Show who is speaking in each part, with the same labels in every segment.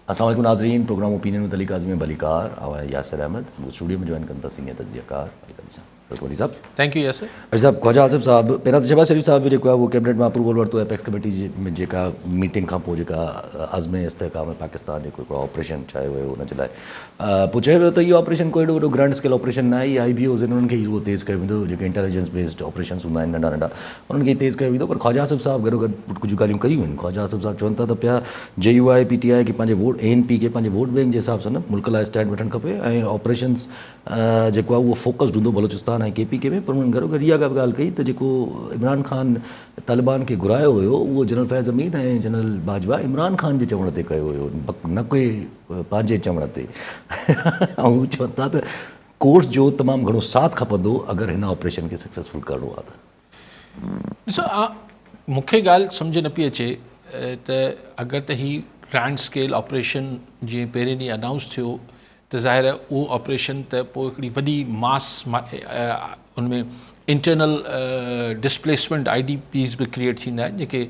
Speaker 1: السلام عليڪم ناظرين programme opinion with Ali Kazmi ۾ ڀليڪار آئون آهيان ياسر احمد مون اسٽوڊيو ۾ جوائن ڪن ٿا سينيئر تجزيه ڪار علي قاضي صاحب welcome Ali صاحب
Speaker 2: thank you Yasir
Speaker 1: Ali صاحب خواجه آصف صاحب پهريان ته شهباز شريف صاحب جيڪو آهي اهو ڪيبنيٽ مان اپروول ورتو ايپيڪس ڪميٽي جي جيڪا ميٽنگ کان پوء جيڪا عزم استحڪام پاڪستان جيڪو هڪڙو آپريشن چاهيو ويو ان جي لاء پوء چيو ويو ته اهو آپريشن ڪو ايڏو وڏو گرانڊ اسڪيل آپريشن نه آهي اهي آئي بي اوز آهن انهن کي ئي رڳو تيز ڪيو ويندو جيڪي انٽيليجنس بيسڊ آپريشنس هوندا آهن ننڍا ننڍا انهن کي ئي تيز ڪيو ويندو پر خواجه آصف صاحب گڏو گڏ ڪجهه ڳالهيون ڪيون آهن خواجه آصف صاحب چون ٿا ته پيا جي يو آء پي ٽي آء کي پنهنجي ووٽ اي اين پي کي پنهنجي ووٽ بينڪ جي حساب سان نه ملڪ لاء اسٽينڊ وٺڻ کپي ۽ آپريشنس جيڪو آهي اهو فوڪسڊ هوندو بلوچستان ۽ ڪي پي ڪي ۾ پر انهن گڏو گڏ اها به ڳالهه ڪئي ته جيڪو عمران خان طالبان کي گهرايو هيو اهو جنرل فيض حميد ۽ جنرل باجوا عمران خان جي چوڻ تي ڪيو هيو نه ڪوئي پنهنجي چوڻ تي ۽ هو چون ٿا ته ڪورس جو تمام گهڻو ساٿ کپندو اگر هن آپريشن کي سڪسيسفل ڪرڻو آهي ته.
Speaker 2: ڏسو مون کي ڳالهه سمجهه نه پئي اچي ته اگر ته هي گرانڊ اسڪيل آپريشن جيئن پهرين ڏينهن انائونس ٿيو ته ظاهر آهي اهو آپريشن ته پوء هڪڙي وڏي ماس ان ۾ internal displacement I D Ps به ڪريئيٽ ٿيندا آهن جيڪي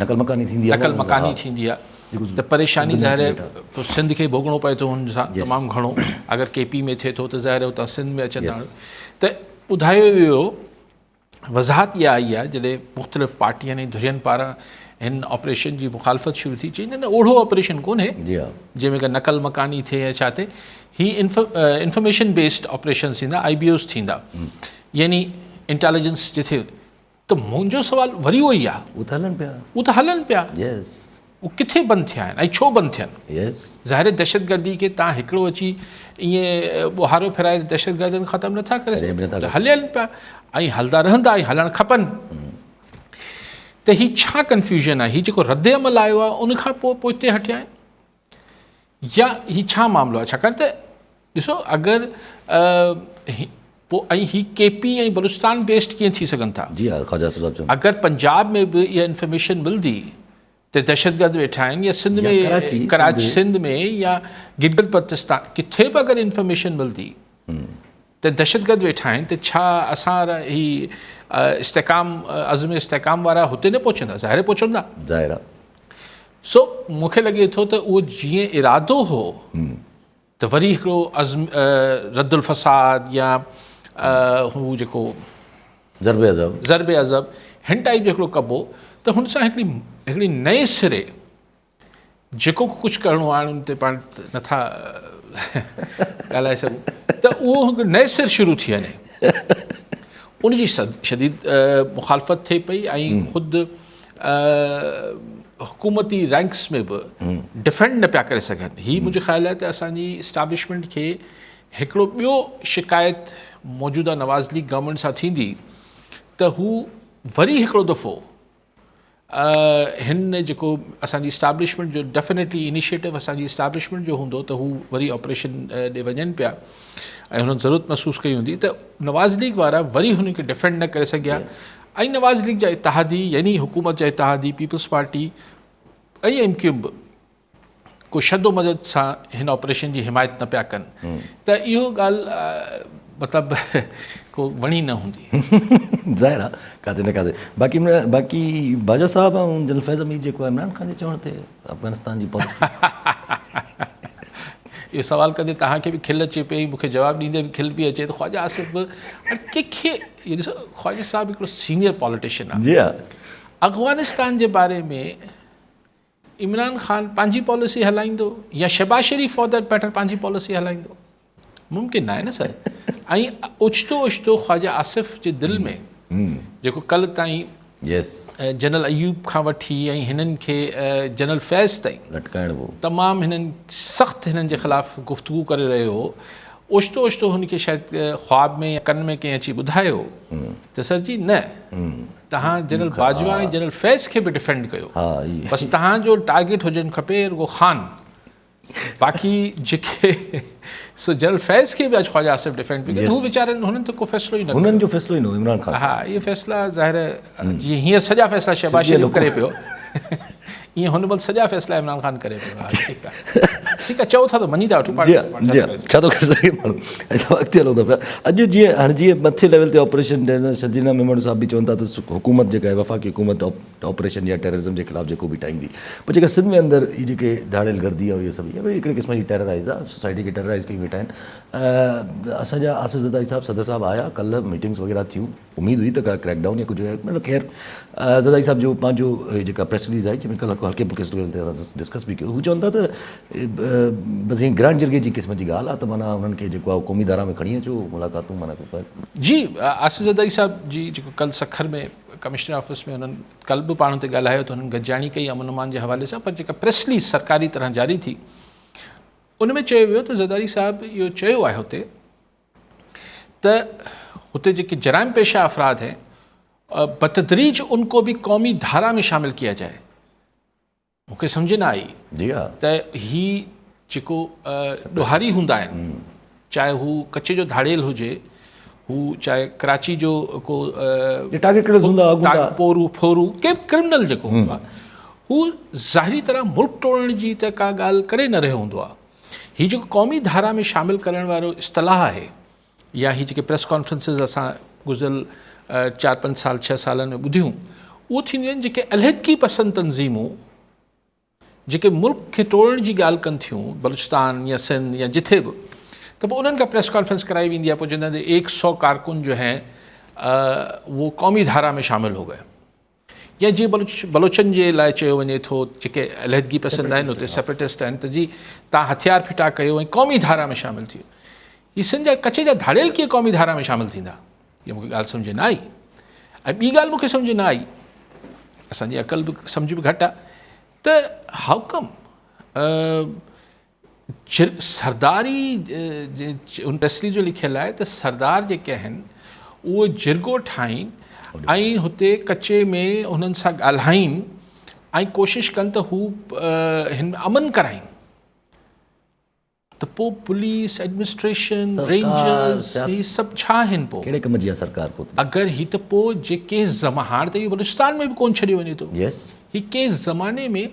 Speaker 1: نقل مڪاني ٿيندي
Speaker 2: آهي نقل مڪاني ٿيندي آهي ته پريشاني ظاهر آهي پوء سنڌ کي ڀوڳڻو پئي ٿو هن سان تمام گهڻو اگر ڪي پي ۾ ٿئي ٿو ته ظاهر آهي اتان سنڌ ۾ اچن ٿا ته ٻڌايو ويو وضاحت اها آئي آهي جڏهن مختلف پارٽين ۽ ڌرين پاران هن آپريشن جي مخالفت شروع ٿي چئي نه نه اهڙو آپريشن ڪونهي جنهن ۾ ڪا نقل مڪاني ٿئي يا ڇا ٿئي هي انفارميشن بيسڊ آپريشنس ٿيندا آئي بي اوز ٿيندا يعني انٽيليجنس جٿي ته منهنجو سوال وري اهو ئي آهي
Speaker 1: اهو ته هلن پيا
Speaker 2: اهو ته هلن پيا
Speaker 1: يس
Speaker 2: اهي ڪٿي بند ٿيا آهن ۽ ڇو بند ٿين؟ ظاهر آهي دهشتگردي کي تان هڪڙو اچي ائين ٻوهارو ڦيرائي دهشتگردن ختم نٿا ڪري سگهو هلين پيا ۽ هلدا رهندا ۽ هلڻ کپن ته هي ڇا ڪنفيوژن آهي هي جيڪو رد عمل آيو آهي ان کان پوء پوئتي هٽيا آهن يا هي ڇا معاملو آهي ڇاڪاڻ ته ڏسو اگر پوء ۽ هي ڪي پي ۽ بلوچستان بيسڊ ڪيئن ٿي سگهن ٿا
Speaker 1: جي ها خواجه صاحب
Speaker 2: اگر پنجاب ۾ به اها انفارميشن ملندي ته دهشتگرد ويٺا آهن يا سنڌ ۾ ڪراچي سنڌ ۾ يا گلگت بلتستان ڪٿي به اگر انفارميشن ملندي ته دهشتگرد ويٺا آهن ته ڇا اسان وارا هي استحڪام عزم استحڪام وارا هتي نه پهچندا ظاهر پهچندا
Speaker 1: ظاهر آهي
Speaker 2: سو مون کي لڳي ٿو ته اهو جيئن ارادو هو ته وري هڪڙو عزم رد الفساد يا هو جيڪو
Speaker 1: ضرب عضب
Speaker 2: ضرب عضب هن ٽائيپ جو هڪڙو ڪبو ته هن سان هڪڙي هڪڙي نئين سري جيڪو ڪجهه ڪرڻو آهي ان تي پاڻ نٿا ڳالهائي سگهون ته اهو هڪ نئين سر شروع ٿي وڃي ان جي شديد مخالفت ٿئي پئي ۽ خود حڪومتي رينڪس ۾ به ڊفينڊ نه پيا ڪري سگهن هي منهنجو خيال آهي ته اسان جي اسٽيبلشمينٽ کي هڪڙو ٻيو شڪايت موجوده نواز ليگ گورنمينٽ سان ٿيندي ته هو وري هڪڙو دفعو هن جيڪو اسان جي اسٽيبلشمينٽ جو ڊيفنيٽلي انيشيٽو اسان جي اسٽيبلشمينٽ جو هوندو ته هو وري آپريشن ڏي وڃن پيا ۽ هنن ضرورت محسوس ڪئي هوندي ته نواز ليگ وارا وري هن کي ڊفينڊ نه ڪري سگهيا ۽ نواز ليگ جا اتحادي يعني حڪومت جا اتحادي peoples party ۽ M Q M به ڪو شد و مدد سان هن آپريشن جي حمايت نه پيا ڪن ته اهو ڳالهه مطلب ڪو وڻي نه هوندي.
Speaker 1: ظاهر آ ڪاٿي نه ڪاٿي باقي باقي باجوه صاحب ۽ جنرل فيض حميد جيڪو عمران خان جي چوڻ تي افغانستان جي پاليسي.
Speaker 2: اهو سوال ڪندي توهان کي به کل اچي پئي مون کي جواب ڏيندي به کل پئي اچي ته خواجه آصف به ڪنهن کي اهو ڏسو خواجه صاحب هڪڙو سينيئر پاليٽيشن آ
Speaker 1: جي ها
Speaker 2: افغانستان جي باري ۾ عمران خان پنهنجي پاليسي هلائيندو يا Shehbaz Sharif for that matter پنهنجي پاليسي هلائيندو ممڪن ناهي نه سر ۽ اوچتو اوچتو خواجه آصف جي دل ۾ جيڪو ڪل تائين
Speaker 1: يس
Speaker 2: جنرل ايوب کان وٺي ۽ هنن کي جنرل فيض تائين
Speaker 1: لٽڪائڻ هو
Speaker 2: تمام هنن سخت هنن جي خلاف گفتگو ڪري رهيو هو اوچتو اوچتو هن کي شايد خواب ۾ يا ڪن ۾ ڪنهن اچي ٻڌايو ته سر جي نه تهان جنرل باجوا ۽ جنرل فيض کي به ڊفينڊ ڪيو بس تهان جو ٽارگيٽ هجڻ کپي رڳو خان باقي جيڪي سو جنرل فيض کي به اڄ خواجه آصف ڊفينڊ پيو ڪري هو ويچارن هنن ته ڪو فيصلو ئي نه
Speaker 1: هنن جو فيصلو ئي نه عمران خان
Speaker 2: ها اهي فيصلا ظاهر جي هينئر سڄا فيصلا شهباز شريف ڪري پيو ائين هن مهل سڄا فيصلا عمران خان ڪري پيو. ها ٺيڪ آهي ٺيڪ آهي چئو ٿا ته مڃي ٿا وٺون پاڻ. جي
Speaker 1: جي ڇا ٿو ڪري سگهي ماڻهو. اڇا اڳتي هلون ٿا پيا اڄ جيئن هاڻي جيئن مٿي ليول تي آپريشن شرجيل ميمڻ صاحب به چون ٿا ته حڪومت جيڪا آهي وفاقي حڪومت آپريشن يا ٽيررزم جي خلاف جيڪو به ٺاهيندي پر جيڪا سنڌ ۾ اندر هي جيڪي ڌاڙيل گردي ۽ اهي سڀ اهي به هڪڙي قسم جي ٽيررائز آهي سوسائٽي کي ٽيررائز ڪيون ويٺا آهن اسان جا آصف زرداري صاحب صدر صاحب آيا ڪلهه ميٽنگس وغيره ٿيون اميد هئي ته ڪا ڪريڪ ڊائون يا ڪجهه مطلب خير زرداري صاحب جو پنهنجو جيڪا پريس رليز آئي جنهن ۾ ڪلهه هلڪي ڦلڪي صورت تي اسان ڊسڪس به ڪيو هو چون ٿا ته بس هي گرانڊ جرگي جي قسم جي ڳالهه آهي ته معنيٰ انهن کي جيڪو آهي قومي ڌارا ۾ کڻي اچو ملاقاتون معنيٰ
Speaker 2: جي آصف زرداري صاحب جي جيڪو ڪلهه سکر ۾ ڪمشنر آفيس ۾ انهن ڪلهه به پاڻ اتي ڳالهايو ته انهن گڏجاڻي ڪئي امن امان جي حوالي سان پر جيڪا پريس رليز سرڪاري طرح جاري ٿي ان ۾ چيو ويو ته زرداري صاحب اهو چيو آهي اتي ته هتي جيڪي جرائم پيشه افراد ہیں بتدريج ان کو به قومي ڌارا ۾ شامل ڪيا جائي مون کي سمجھ نه آئي
Speaker 1: جي ها
Speaker 2: ته هي جيڪو ڏوهاري هوندا آهن چاهي هو ڪچي جو ڌاڙيل هجي هو چاهي ڪراچي جو ڪو
Speaker 1: ٽارگيٽ ڪلرز هوندا
Speaker 2: هوندا پورو ڦورو ڪي ڪرمنل جيڪو هوندو آهي هو ظاهري طرح ملڪ ٽوڙڻ جي ته ڪا ڳالهه ڪري نه رهيو هوندو آهي هي جيڪو قومي ڌارا ۾ شامل ڪرڻ وارو اصطلاح آهي يا هي جيڪي پريس ڪانفرنسز اسان گذريل 4 5 سال 6 سالن ۾ ٻڌيون اهو ٿينديون آهن جيڪي علحدگي پسند تنظيمون جيڪي ملڪ کي ٽوڙڻ جي ڳالهه ڪن ٿيون بلوچستان يا سنڌ يا جٿي به ته پوء انهن کان پريس ڪانفرنس ڪرائي ويندي آهي پوء چوندا آهن ته ايڪ سو ڪارڪن جو هين وہ قومي ڌارا ۾ شامل هو گئي يا جيئن بلوچ بلوچن جي لاء چيو وڃي ٿو جيڪي علحدگي پسند آهن اتي سيپريٽسٽ آهن ته جي تان هٿيار ڦٽا ڪيو ۽ قومي ڌارا ۾ شامل ٿيو هي سنڌ جا ڪچي جا ڌاڙيل ڪيئن قومي ڌارا ۾ شامل ٿيندا اها مونکي ڳالهه سمجھ نه آئي ۽ ٻي ڳالهه مونکي سمجھ نه آئي اسان جي عقل به سمجھ به گهٽ آهي ته how ڪم سرداري ان پريس رليز جو لکيل آهي ته سردار جيڪي آهن اهي جرڳو ٺاهين ۽ هتي ڪچي ۾ انهن سان ڳالهائين ۽ ڪوشش ڪن ته هو هن امن ڪرائين ته پوء پوليس ايڊمنسٽريشن رينجرز هي سڀ ڇا آهن پوء
Speaker 1: ڪهڙي ڪم جي آهي سرڪار پوء
Speaker 2: اگر هي ته پوء جيڪي زما هاڻ ته اهو بلوچستان ۾ به ڪون ڇڏيو وڃي ٿو هي ڪنهن زماني ۾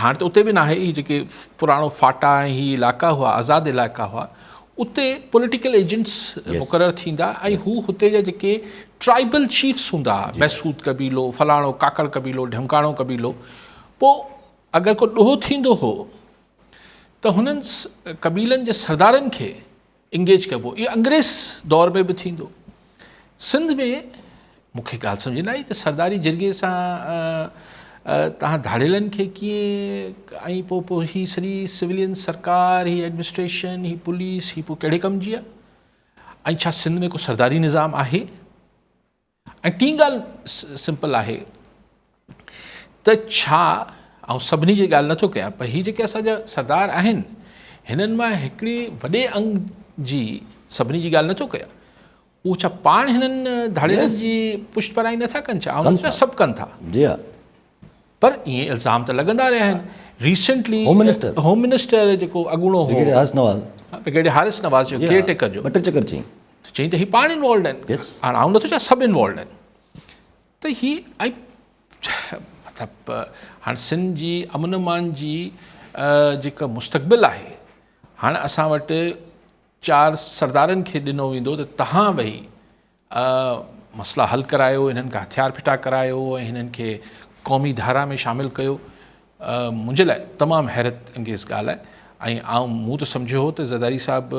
Speaker 2: هاڻ ته اتي به ناهي، هي جيڪي پراڻو فاٽا ۽ هي علائقا هئا آزاد علائقا هئا اتي پوليٽيڪل ايجنٽس مقرر ٿيندا ۽ هو هتي جا جيڪي ٽرائبل چيفس هوندا هئا محسود قبيلو فلاڻو ڪاڪڙ قبيلو ڍمڪاڻو قبيلو پوء اگر ڪو ڏوهه ٿيندو هو ته هنن قبيلن جي سردارن کي انگيج ڪبو اهو انگريز دور ۾ به ٿيندو سنڌ ۾ مون کي ڳالهه سمجھ نه آئي ته سرداري جرڳي سان توهان ڌاڙيلن کي ڪيئن ۽ پوء پوء هي سڄي سولين سرڪار هي ايڊمنسٽريشن هي پوليس هي پوء ڪهڙي ڪم جي آهي ۽ ڇا سنڌ ۾ ڪو سرداري نظام آهي ۽ ٽين ڳالهه سمپل آهي ته ڇا آئون سڀني جي ڳالهه نٿو ڪيان پر هي جيڪي اسان جا سردار آهن هنن مان هڪڙي وڏي انگ جي سڀني جي ڳالهه نٿو ڪيان اهو ڇا پاڻ هنن ڌاڙيلن جي پشت پرائي نٿا ڪن ڇا آئون سڀ ڪن ٿا
Speaker 1: جي ها
Speaker 2: پر ائين الزام ته لڳندا رهيا آهن recently
Speaker 1: home minister
Speaker 2: home minister جيڪو اڳوڻو هو
Speaker 1: برگيڊيئر حارث نواز
Speaker 2: برگيڊيئر حارث نواز جو ڪيئر ٽيڪر جو
Speaker 1: ٻه ٽي چڪر چئين
Speaker 2: ته چئين ته هي پاڻ انوالوڊ آهن هاڻ آئون نٿو چوان سڀ انوالوڊ آهن ته هي ۽ مطلب هاڻ سنڌ جي امن امان جي جيڪا مستقبل آهي هاڻ اسان وٽ چار سردارن کي ڏنو ويندو ته تهان ويهي مسئلا حل ڪرايو هنن کان هٿيار ڦٽا ڪرايو ۽ هنن کي قومي ڌارا ۾ شامل ڪيو منهنجي لاء تمام حيرت انگيز ڳالهه آهي ۽ آئون مون ته سمجهيو هو ته زرداري صاحب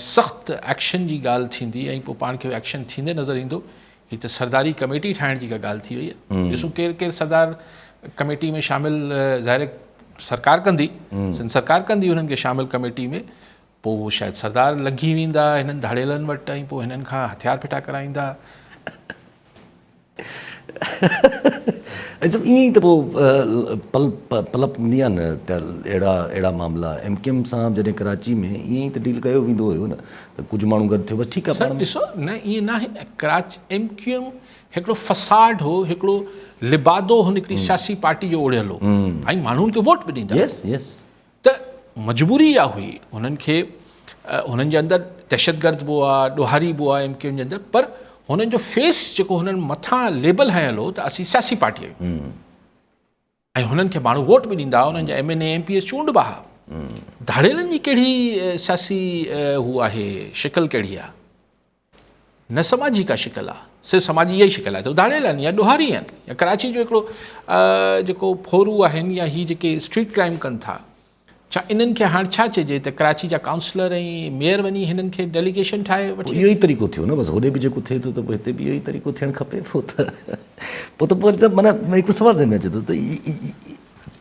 Speaker 2: سخت ايڪشن جي ڳالهه ٿيندي ۽ پوء پاڻ کي ايڪشن ٿيندي نظر ايندو. هي ته سرداري ڪميٽي ٺاهڻ جي ڪا ڳالهه ٿي وئي آهي. ڏسون ڪير ڪير سردار ڪميٽي ۾ شامل ظاهر سرڪار ڪندي، سنڌ سرڪار ڪندي انهن کي شامل ڪميٽي ۾ پوء هو شايد سردار لنگهي ويندا هنن ڌاڙيلن وٽ ۽ پوء هنن کان هٿيار ڦٽا ڪرائيندا.
Speaker 1: ۽ سڀ ائين ئي ته پوء پل پلپ هوندي آهي نه اهڙا اهڙا معاملا ايم ڪيو ايم سان جڏهن ڪراچي ۾ ائين ئي ته ڊيل ڪيو ويندو هيو نه ته ڪجهه ماڻهو گڏ ٿيو بس ٺيڪ آهي
Speaker 2: سر ڏسو نه ائين نه آهي ڪراچي ايم ڪيو ايم هڪڙو فساڊ هو هڪڙو لبادو هن هڪڙي سياسي پارٽي جو اوڙهيل هو ۽ ماڻهو ان کي ووٽ به ڏيندا
Speaker 1: يس يس
Speaker 2: ته مجبوري اها هئي هنن کي هنن جي اندر دهشتگرد به هئا ڏوهاري به هئا ايم ڪيو ايم جي اندر پر هنن جو فيس جيڪو هنن مٿان ليبل هنيل هو ته اسين سياسي پارٽي آهيون. ۽ هنن کي ماڻهو ووٽ به ڏيندا هئا، انهن جا M N A M P As چونڊبا هئا. ڌاڙيلن جي ڪهڙي سياسي هو آهي، شڪل ڪهڙي آهي؟ نه سماجي ڪا شڪل آهي، صرف سماجي اها ئي شڪل آهي ته ڌاڙيل آهن يا ڏوهاري آهن يا ڪراچي جو هڪڙو جيڪو ڦورو آهن يا هي جيڪي اسٽريٽ ڪرائم ڪن ٿا، ڇا انهن کي هاڻ ڇا چئجي ته ڪراچي جا ڪائونسلر ۽ ميئر وڃي هنن کي ڊيليگيشن ٺاهي وٺي
Speaker 1: اهو ئي طريقو ٿيو نه بس هوڏي به جيڪو ٿئي ٿو ته پوء هتي به اهو ئي طريقو ٿيڻ کپي پوء ته پوء ته پوء سڀ معنيٰ هڪ سوال ذهن ۾ اچي ٿو ته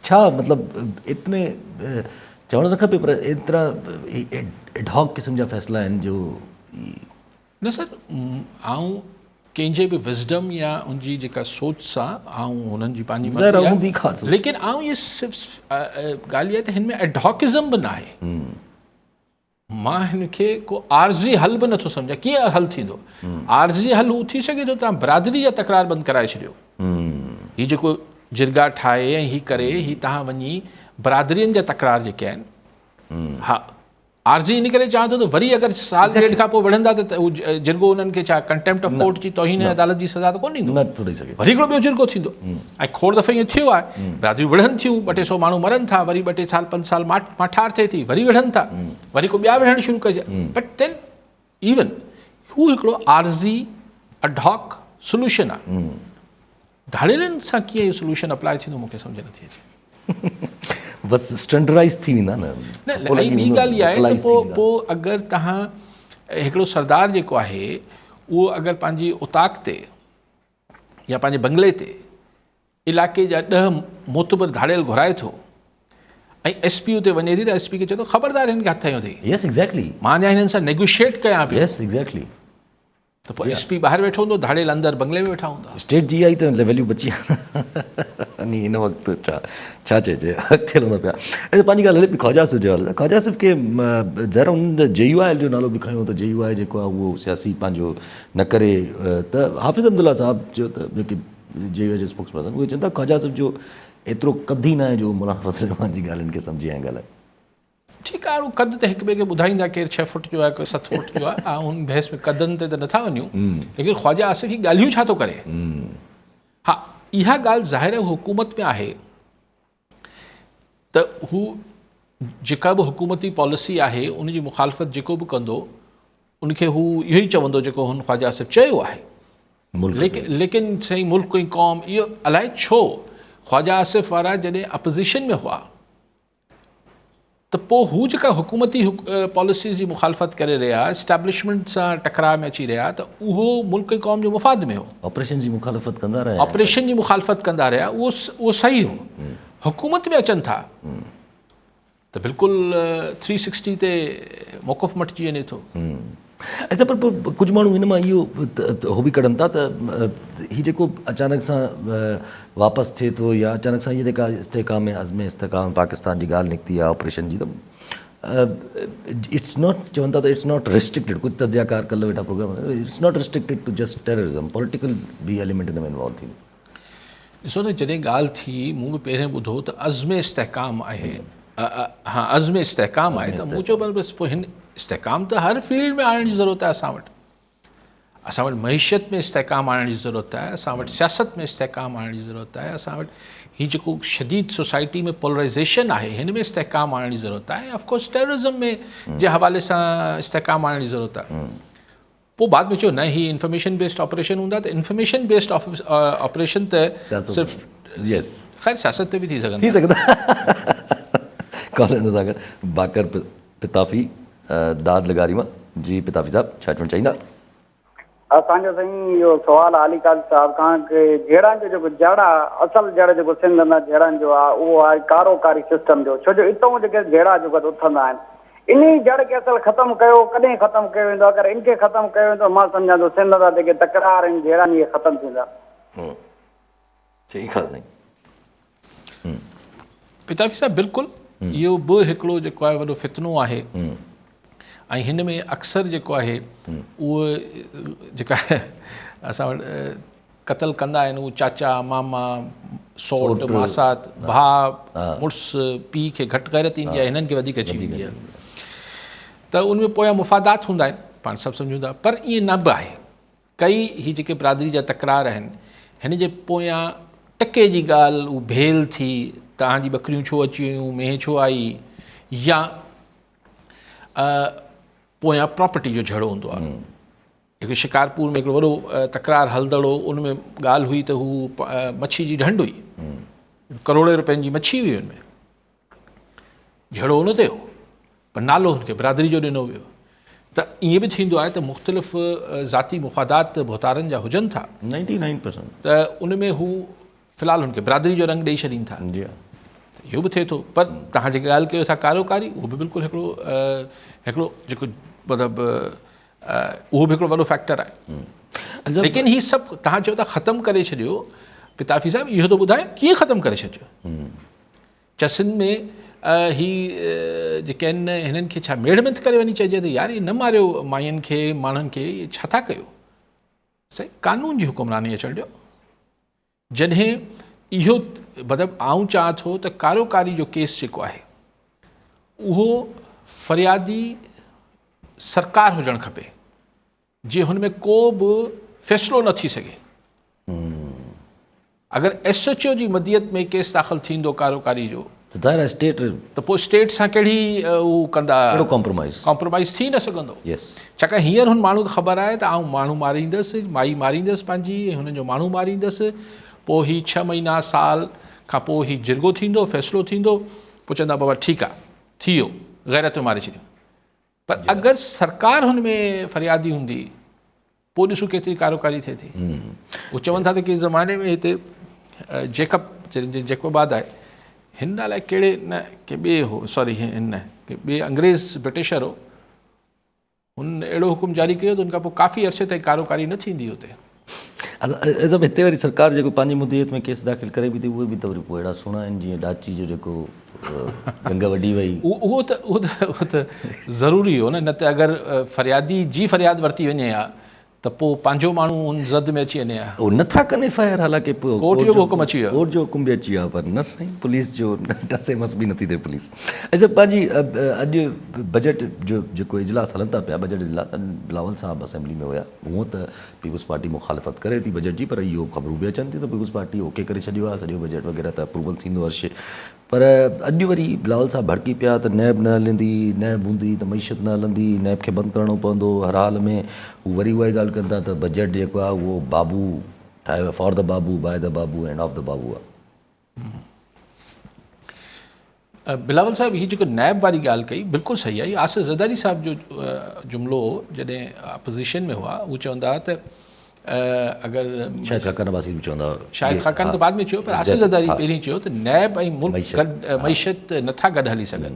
Speaker 1: ڇا مطلب اتني چوڻ نه کپي پر ايترا ايڊهاڪ قسم جا فيصلا آهن جو
Speaker 2: نه سر آئون ڪنهن جي به وزڊم يا ان جي جيڪا سوچ سان آئون هنن جي پنهنجي
Speaker 1: مرضي آهي
Speaker 2: ليڪن آئون اهي صرف ڳالهه اها ته هن ۾ ايڊهاڪزم به ناهي مان هن کي ڪو عارضي حل به نٿو سمجهان ڪيئن حل ٿيندو عارضي حل هو ٿي سگهي ٿو تان برادري جا تڪرار بند ڪرائي ڇڏيو هي جيڪو جرگا ٺاهي ۽ هي ڪري هي تهان وڃي برادرين جا تڪرار جيڪي آهن ها عارضي ان ڪري چوان ٿو ته وري اگر سال ڏيڍ کان پوء وڙهندا ته هو جرڳو انهن کي ڇا ڪنٽيمپٽ آف ڪورٽ جي توهين عدالت جي سزا ته ڪونه ڏيندو
Speaker 1: نه ٿو ڏئي سگهي
Speaker 2: وري هڪڙو ٻيو جرڳو ٿيندو ۽ کوڙ دفعا ائين ٿيو آهي برادريون وڙهن ٿيون ٻه ٽي سو ماڻهو مرن ٿا وري ٻه ٽي سال پنج سال ماٺار ٿئي ٿي وري وڙهن ٿا وري ڪو ٻيا وڙهڻ شروع ڪجي بٽ دين ايون هو هڪڙو عارضي اڊهاڪ سولوشن آهي ڌاڙيلن سان ڪيئن اهو سولوشن اپلاء ٿيندو مون کي سمجهه نٿي اچي.
Speaker 1: بس اسٽينڊرائز ٿي ويندا نه.
Speaker 2: نه ۽ ٻي ڳالهه اها آهي ته پوء پوء اگر توهان هڪڙو سردار جيڪو آهي اهو اگر پنهنجي اوطاق تي يا پنهنجي بنگلي تي علائقي جا ڏهه معتبر ڌاڙيل گهرائي ٿو ۽ ايس پي اتي وڃي ٿي ته ايس پي کي چئي ٿو خبردار هن کي هٿ هنيو اٿئي.
Speaker 1: Yes exactly.
Speaker 2: مان اڃا هنن سان نيگوشيئيٽ ڪيان پيو.
Speaker 1: Yes exactly.
Speaker 2: ته پوء ايس پي ٻاهر ويٺو هوندو، ڌاڙيل اندر بنگلي ۾ ويٺا هوندا.
Speaker 1: اسٽيٽ جي آئي ته ويليو بچي آ هن وقت ڇا ڇا چئجي اڳتي هلندا پيا اچا پنهنجي ڳالهه هلي پئي خواجه آصف جي حوالي سان خواجه آصف کي ظاهر هن جي يو آء جو نالو به کنيو ته جي يو آء جيڪو آهي اهو سياسي پنهنجو نه ڪري ته حافظ عبدالله صاحب چيو ته جيڪي جي يو آء جي اسپوڪس پرسن اهي چون ٿا خواجه آصف جو ايترو قد ئي ناهي جو مولانا فضل الرحمان جي ڳالهين کي سمجهي ۽ ڳالهائي.
Speaker 2: ٺيڪ آهي قد ته هڪ ٻئي کي ٻڌائيندا ڪير ڇهه فوٽ جو آهي ڪير ست فوٽ جو آهي آئون ان بحث ۾ قدن تي ته نٿا وڃون ليڪن خواجه آصف هي ڳالهيون ڇا ٿو ڪري ها اها ڳالهه ظاهر آهي حڪومت ۾ آهي ته هو جيڪا به حڪومتي پاليسي آهي ان جي مخالفت جيڪو به ڪندو ان کي هو اهو ئي چوندو جيڪو هن خواجه آصف چيو آهي ليڪن سائين ملڪ ۽ قوم اهو الائي ڇو خواجه آصف وارا جڏهن اپوزيشن ۾ هئا ته پوء هو جيڪا حڪومتي پاليسيز جي مخالفت ڪري رهيا، اسٽيبلشمينٽ سان ٽڪراء ۾ اچي رهيا ته اهو ملڪ ۽ قوم جي مفاد ۾ هو.
Speaker 1: آپريشن جي مخالفت ڪندا رهيا.
Speaker 2: آپريشن جي مخالفت ڪندا رهيا اهو اهو صحيح هو. حڪومت ۾ اچن ٿا ته بلڪل ٿري سڪسٽي تي موقف مٽجي وڃي ٿو.
Speaker 1: اچا پر پوء ڪجهه ماڻهو هن مان اهو هو به ڪڍن ٿا ته هي جيڪو اچانڪ سان واپس ٿئي ٿو يا اچانڪ سان هي جيڪا استحڪام عزم استحڪام پاڪستان جي ڳالهه نڪتي آهي آپريشن جي ته it's not چون ٿا ته it's not restricted ڪجهه تجزيه ڪار ڪلهه ويٺا programme it's not restricted to just terrorism political به ايليمينٽ هن ۾ انوالو ٿيندو.
Speaker 2: ڏسو نه جڏهن ڳالهه ٿي مون به پهرين ٻڌو ته عزم استحڪام آهي ها عزم استحڪام آهي ته مون چيو بس پوء هن استحڪام ته هر فيلڊ ۾ آڻڻ جي ضرورت آهي اسان وٽ اسان وٽ معيشت ۾ استحڪام آڻڻ جي ضرورت آهي اسان وٽ سياست ۾ استحڪام آڻڻ جي ضرورت آهي اسان وٽ هي جيڪو شديد سوسائٽي ۾ پولرائزيشن آهي هن ۾ استحڪام آڻڻ جي ضرورت آهي آف ڪورس ٽيررزم ۾ جي حوالي سان استحڪام آڻڻ جي ضرورت آهي پوء بعد ۾ چيو نه هي انفارميشن بيسڊ آپريشن هوندا ته انفارميشن بيسڊ آپريشن ته صرف خير سياست تي به ٿي سگهندا.
Speaker 1: ٿي سگهندا. ڪالر هن سان گڏ باقر پتافي داد لغاري مان جي پتافي صاحب ڇا چوڻ چاهيندا.
Speaker 3: اسان جو سائين اهو سوال آ علي قاضي صاحب کان ڪي جهيڙن جو جيڪو جڙ آ اصل جڙ جيڪو سنڌ اندر جهيڙن جو آ اهو آهي ڪارو ڪاري سسٽم جو ڇو جو اتئون جيڪي جهيڙا جيڪو اٿندا آهن انهي جڙ کي اصل ختم ڪيو، ڪڏهن ختم ڪيو ويندو؟ اگر ان کي ختم ڪيو ويندو مان سمجهان ٿو سنڌ اندر جيڪي تڪرار آهن جهيڙا آهن اهي ختم ٿيندا.
Speaker 1: ٺيڪ آ سائين.
Speaker 2: پتافي صاحب بلڪل اهو به هڪڙو جيڪو آهي وڏو فتنو آهي ۽ هن ۾ اڪثر جيڪو آهي اهو جيڪا اسان وٽ قتل ڪندا آهن هو چاچا، ماما، سوٽ، ماسات، ڀاء، مڙس، پيء کي گهٽ غيرت ايندي آهي هنن کي وڌيڪ اچي ويندي آهي ته ان ۾ پويان مفادات هوندا آهن پاڻ سڀ سمجهون ٿا پر ائين نه به آهي ڪئي هي جيڪي برادري جا تڪرار آهن هن جي پويان ٽڪي جي ڳالهه هو ڀيل ٿي، توهان جي ٻڪريون ڇو اچي ويون، مينهن ڇو آئي يا پويان پراپرٽي جو جهيڙو هوندو آهي. هڪ شڪارپور ۾ هڪڙو وڏو تڪرار هلندڙ هو، ان ۾ ڳالهه هئي ته هو مڇي جي ڍنڍ هئي، ڪروڙين روپين جي مڇي هئي، ان ۾ جهيڙو ان تي هو پر نالو هن کي برادري جو ڏنو ويو. ته ائين به ٿيندو آهي ته مختلف ذاتي مفادات ڀوتارن جا هجن ٿا
Speaker 1: 99%
Speaker 2: ته ان ۾ هو في الحال هن کي برادري جو رنگ ڏئي ڇڏين ٿا.
Speaker 1: جي ها.
Speaker 2: اهو به ٿئي ٿو. پر توهان جيڪا ڳالهه ڪيو ٿا ڪاروڪاري، اهو به بلڪل هڪڙو هڪڙو جيڪو مطلب اهو به هڪڙو وڏو فيڪٽر آهي. ليڪن هي سڀ توهان چئو ٿا ختم ڪري ڇڏيو، پتافي صاحب اهو ته ٻڌايو ڪيئن ختم ڪري ڇڏيو؟ ڇا سنڌ ۾ هي جيڪي آهن هنن کي ڇا ميڙ منٿ ڪري وڃي چئجي ته يار هي نه ماريو ماين کي ماڻهن کي، هي ڇا ٿا ڪيو؟ سائين قانون جي حڪمراني اچڻ ڏيو. جڏهن اهو مطلب آئون چاهان ٿو ته ڪاروڪاري جو ڪيس جيڪو آهي اهو فريادي سرڪار هجڻ کپي، جي هن ۾ ڪو به فيصلو نه ٿي سگهي. اگر ايس ايڇ او جي مديت ۾ ڪيس داخل ٿيندو ڪاروڪاري جو
Speaker 1: ته ظاهر آهي اسٽيٽ
Speaker 2: ته پوء اسٽيٽ سان ڪهڙي هو ڪندا،
Speaker 1: ڪهڙو ڪمپرومائز،
Speaker 2: ڪمپرومائز ٿي نه سگهندو.
Speaker 1: يس.
Speaker 2: ڇاڪاڻ هينئر هن ماڻهو کي خبر آهي ته آئون ماڻهو ماريندس، مائي ماريندس پنهنجي ۽ هنن جو ماڻهو ماريندس، پوء هي 6 مهينا سال کان پوء هي جرڳو ٿيندو، فيصلو ٿيندو، پوء چوندا بابا ٺيڪ آهي ٿي ويو، غيرت ۾ ماري ڇڏيو. پر اگر سرڪار هن ۾ فريادي هوندي پوء ڏسو ڪيتري ڪاروڪاري ٿئي ٿي. هو چون ٿا ته ڪنهن زماني ۾ هتي جيڪب جيڪب آباد آهي، هن الائي ڪهڙي نه ڪي ٻئي هو، سوري هن نه ڪي ٻئي انگريز برٽشر هو، هن اهڙو حڪم جاري ڪيو ته ان کان پوء ڪافي عرصي تائين ڪاروڪاري نه ٿيندي هتي.
Speaker 1: صاحب هتي وري سرڪار جيڪو پنهنجي مدعيت ۾ ڪيس داخل ڪري به ٿي اهي به ته وري پوء اهڙا سهڻا آهن جيئن ڏاچي جو جيڪو گنگ وڍي وئي.
Speaker 2: اهو ته اهو ته اهو ته ضروري هو نه، نه ته اگر فريادي جي فرياد ورتي وڃي ها ته پوء پنهنجو ماڻهو ان زد ۾ اچي وڃي ها.
Speaker 1: اهو نه ٿا ڪن ايف I R, حالانڪه
Speaker 2: پوء ڪورٽ جو به حڪم اچي ويو.
Speaker 1: ڪورٽ جو حڪم به اچي ويو آهي پر نه سائين پوليس جو ٽسي مس به نٿي ٿئي پوليس. ۽ صاحب پنهنجي اڄ بجيٽ جو جيڪو اجلاس هلن ٿا پيا بجيٽ اجلاس بلاول صاحب اسيمبلي ۾ هيا، هونء ته پيپلز پارٽي مخالفت ڪري ٿي بجيٽ جي پر اهو خبرون به اچن ٿيون ته پيپلز پارٽي اوڪي ڪري ڇڏيو آهي سڄو بجيٽ وغيره ته اپروول ٿيندو هر شي پر اڄ وري بلاول صاحب ڀڙڪي پيا ته نيب نه هلندي نيب هوندي ته معيشت نه هلندي نيب کي بند ڪرڻو پوندو هر حال ۾ هو وري اها ئي ڳالهه ڪن ٿا ته بجيٽ جيڪو آهي اهو بابو ٺاهيو آهي for the Babu by the Babu and of the Babu آهي.
Speaker 2: بلاول صاحب هي جيڪو نيب واري ڳالهه ڪئي بلڪل صحيح آهي. آصف زرداري صاحب جو جملو هو جڏهن اپوزيشن ۾ هئا، هو چوندا هئا ته اگر
Speaker 1: شاهد خاقان عباسي به چوندا هئا،
Speaker 2: شاهد خاقان ته بعد ۾ چيو پر آصف زرداري پهرين چيو ته نيب ۽ ملڪ گڏ معيشت نٿا گڏ هلي سگهن.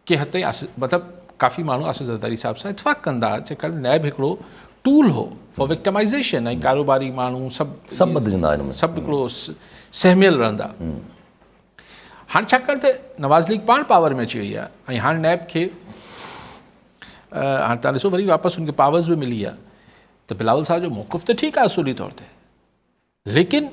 Speaker 2: ڪنهن حد تائين آصف مطلب ڪافي ماڻهو آصف زرداري صاحب سان اتفاق ڪندا هئا ڇاڪاڻ نيب هڪڙو ٽول هو فار وڪٽمائزيشن ۽ ڪاروباري ماڻهو سڀ
Speaker 1: سڀ ٻڌجندا هئا ان ۾
Speaker 2: سڀ هڪڙو سهميل رهندا. هاڻ ڇاڪاڻ ته نواز ليگ پاڻ پاور ۾ اچي وئي آهي ۽ هاڻ نيب کي هاڻ تان ڏسو وري واپس ان کي پاورز به ملي آهي ته بلاول صاحب جو موقف ته ٺيڪ آهي اصولي طور تي، ليڪن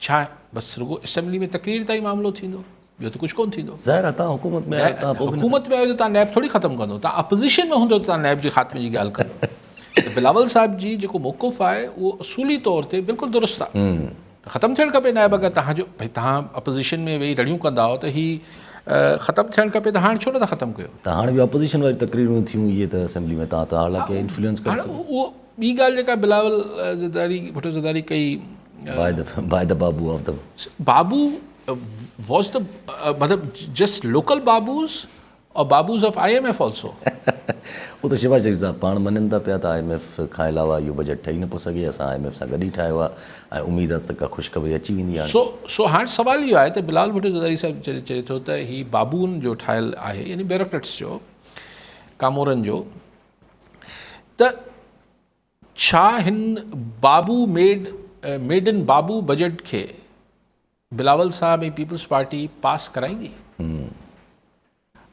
Speaker 2: ڇا بس رڳو اسيمبلي ۾ تقرير تائين معاملو ٿيندو، ٻيو ته ڪجهه ڪونه ٿيندو.
Speaker 1: ظاهر آهي تان حڪومت ۾ آهيو تان پوء به
Speaker 2: حڪومت ۾ آهيو ته تان نيب ٿوري ختم ڪندو، تان اپوزيشن ۾ هوندو ته تان نيب جي خاتمي جي ڳالهه ڪندو. ته بلاول صاحب جي جيڪو موقف آهي اهو اصولي طور تي بلڪل درست آهي. ته ختم ٿيڻ کپي نيب اگر توهان جو ڀئي توهان اپوزيشن ۾ ويهي رڙيون ڪندا هئو ته هي ختم ٿيڻ کپي ته هاڻ ڇو نٿا ختم ڪيو؟
Speaker 1: ته هاڻ به اپوزيشن واري تقريرون ٿيون اهي ته اسيمبلي ۾ توهان ته حالانڪه انفلوئنس ڪري سگهو.
Speaker 2: اهو ٻي ڳالهه جيڪا بلاول زرداري ڀٽو زرداري ڪئي
Speaker 1: by the Babu of the
Speaker 2: Babu was the مطلب جسٽ لوڪل بابوز اور babus of I M F also.
Speaker 1: اهو ته شهباز شريف صاحب پاڻ مڃن ٿا پيا ته I M F کان علاوه اهو بجيٽ ٺهي نه پيو سگهي، اسان I M F سان گڏ ئي ٺاهيو آهي ۽ اميد آهي ته ڪا خوشخبري اچي ويندي هاڻي.
Speaker 2: سو سو هاڻ سوال اهو آهي ته بلاول ڀٽو زرداري صاحب جڏهن چئي ٿو ته هي بابون جو ٺاهيل آهي يعني بيوروڪريٽس جو، ڪامورن جو، ته ڇا هن بابو ميڊ ميڊ ان بابو بجيٽ کي بلاول صاحب ۽ پيپلز پارٽي پاس ڪرائيندي؟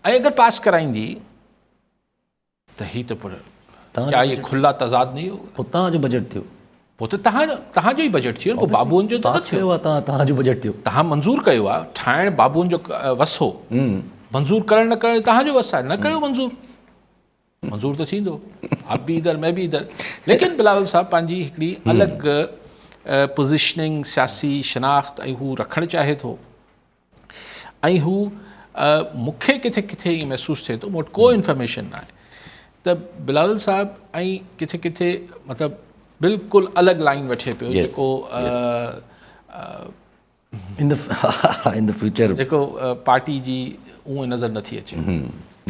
Speaker 2: ۽ اگر پاس ڪرائيندي ته هي ته پر ڪيا هي کلا تضاد نهين هوگا؟
Speaker 1: پوء توهان جو بجيٽ ٿيو.
Speaker 2: پوء ته توهان جو ئي بجيٽ ٿيو نه، پوء بابوئن جو ته نه
Speaker 1: ٿيو. پاس ڪيو آهي توهان، توهان جو بجيٽ ٿيو.
Speaker 2: توهان منظور ڪيو آهي، ٺاهڻ بابوئن جو وس هو، منظور ڪرڻ نه ڪرڻ توهان جو وس آهي، نه ڪيو منظور، منظور ته ٿيندو، آپ به ادھر مين به ادھر. ليڪن بلاول صاحب پنهنجي هڪڙي الڳ پوزيشننگ سياسي شناخت ۽ هو رکڻ چاهي ٿو ۽ هو مون کي ڪٿي ڪٿي ائين محسوس ٿئي ٿو مون وٽ ڪو انفارميشن نه آهي ته بلاول صاحب ۽ ڪٿي ڪٿي مطلب بلڪل الڳ لائن وٺي پيو جيڪو
Speaker 1: ان ان the future
Speaker 2: جيڪو پارٽي جي اونء نظر نٿي اچي.